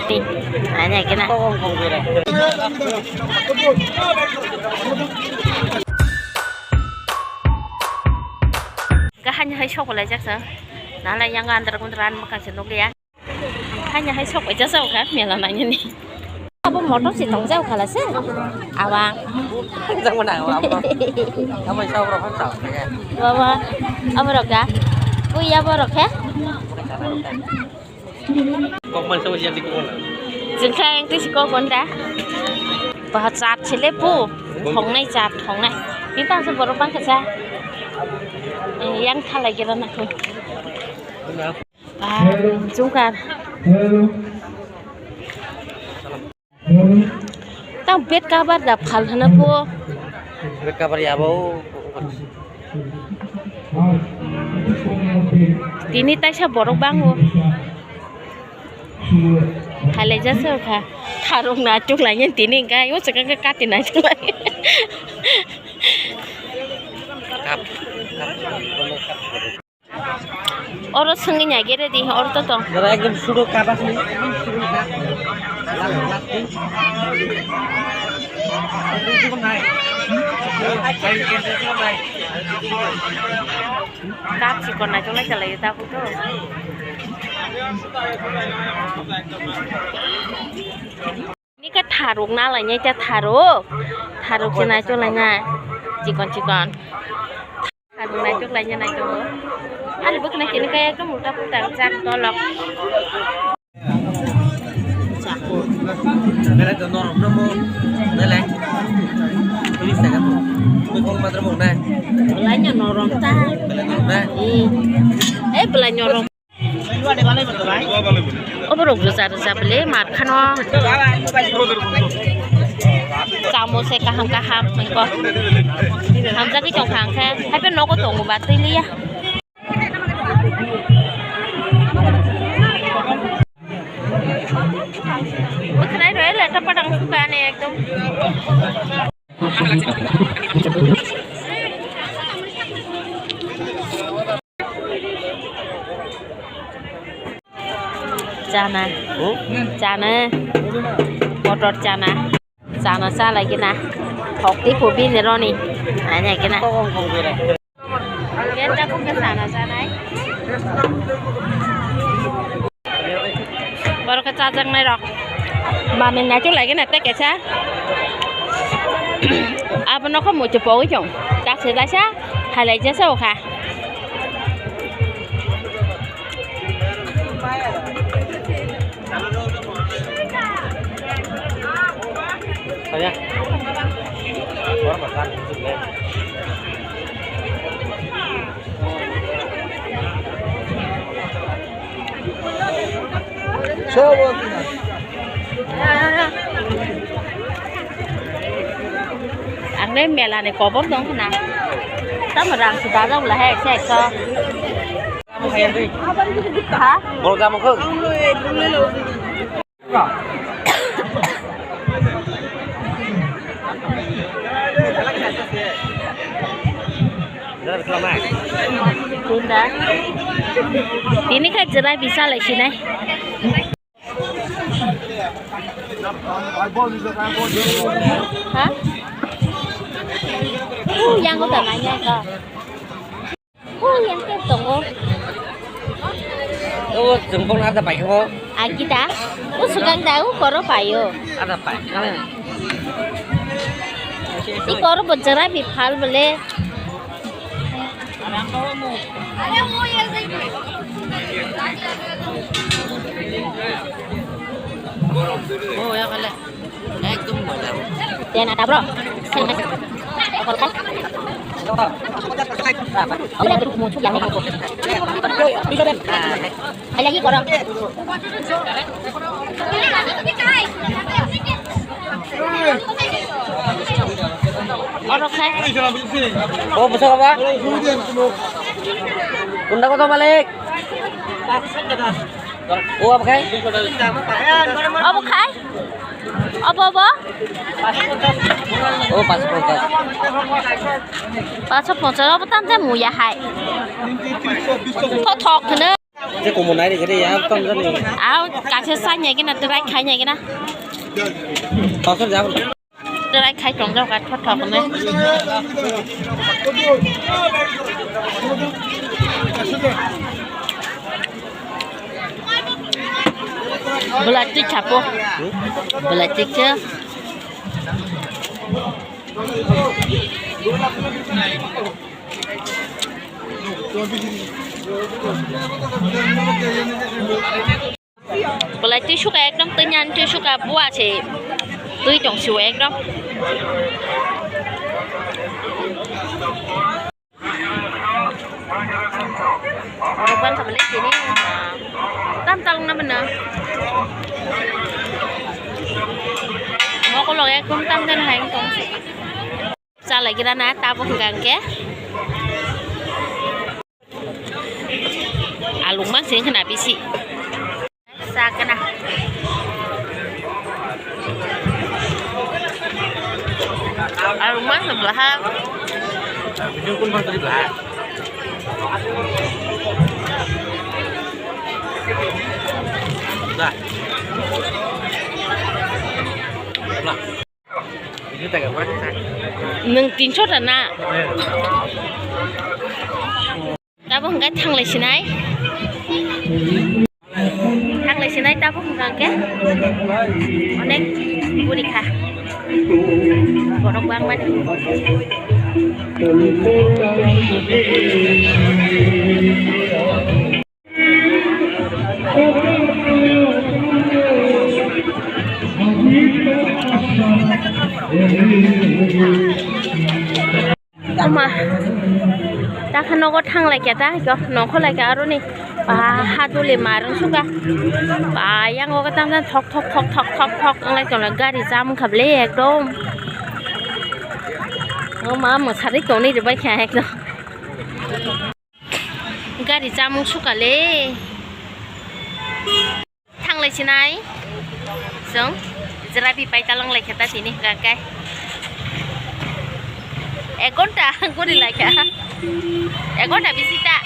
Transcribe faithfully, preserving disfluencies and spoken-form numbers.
Ni, ani kena. Kahanya hai sok lai jak sa. Nala yang andar kun ran makan se nukliya. Hanya hai sok ja sa kha mela nanya ni. Abo motor si tong ja khala se. Awang. Jang mana awang. Amo sa rok sa. Baba, abo rok ga. Ui abo rok he. Kok man sa wajah di kok. Jengkha yang tu si kok gonda. Bahasa chat sile pu. Thongnai chat thongnai. Kita se borok bang kasa. Yang thalai kira na. Ah, chungkar. Tang bed cover da phal hana pho. Bed cover ya bo. Tini taisa borok bango. Halai jasa kha. Tharung na chuk lai tini ga yo chaka kati na chuk lai. Kap. Oro swngwi nai gere di, oro to tong. Jara ekdom sudo kap asli. Kap chikon nai cholai cholai ta photo. Nika tharuk na lai nai ta tharuk. Tharuk se nai cholai nai. Chikon chikon. Ang naitok laina naitok. Ani bwkhwnai kini kaya ekdom ulta pulta jak dolok. Belai to norom nomo. Belai. Tulis taka to. Tui kong matra mong nai. Belai nya norom ta. Belai norom nai. Hmm. Eh, belai norom. Oborok rwja rwja bwle mar khano. Chamo se kaham kaham hwnko. Hamjagwi tongkha hwnkhe. Haiphano nogo tongo ba twi liya. Bwkhwnai rw le ta padang sukha ani ekdom. Chana. Hmm? Chana. Motor chana. Chana chalai gina. Thok twi pho bini roni. Ani gina. Genta kung ke chana chanai. Borok khe chajaknai rok. Mami naitok lai gana tei kaisa. Abo nokho muitu pogwi chong. Taksi kaisa halai jesa okha. Ang le mela ni kobor dong khna. Tamo rang se dajak la he eksa eksa. Ha? Borok jamo khwk. Tunda. Tini khai jerai bisa lai sinai. Ha? Uh, yang udah nanya kau. Oh, yang ke tongo. Oh, jempol ada pai ko. Agi da? Oh, sugang da, oh, koro payo. Ada pai. I koro bojara bi phal bole. Oh, ya kale. Ekdom moja. Tiyan ata, bro. Apa kan? Apa lagi kurang? Orok khai. Oh, besok apa? Unda kota balik. Oh, apa khai? Apa khai? Apa, apa? Oh, pas ponchas. Pas ponchas, apa tam jam muya hai? Thok thok khna. Je kumun nai ri khe ya, tam jani. Aw, kaisa sanya gina, try khai nya gina. Pasal jabon. Try khai tong jao ka thot thok ne. Belai tik chapo. Belai tik cha. Belai twi suka ekdom twi nyan twi suka bua se twi tong siwo ekdom. Borok bangkha belai tini tam talong na bana. Mokolog ekdom tam den hai tong si. Chalai gira na tabuk hwnkha hwnkhe. Alung mang sing khna bisi. Sa khna. Alung mang sing blaha. Video kun bang tadi blaha. Dah. Blah. Nwng tinso ta na? Tabuk hwnkhe thanglai sinai. Thanglai sinai tabuk hwnkha hwnkhe. Onek guri kha. Borok bangmani. Ama, takha nogo thanglai khe ta, hiko nongkho lai khe aroni, ba, haduli marung suka, ba, yang o tam tam thok thok thok thok thok thok wnglai tongo, gari jam wngkha ble ekdom, o ma mwsari tongni rwbai kha ekdom. Gari chamung sukale. Thanglai sinai. Chwng jerabi pai talang lai khe ta tini hwnkha khe. Ek ghonta guri lai kha. Ek ghonta bisi ta.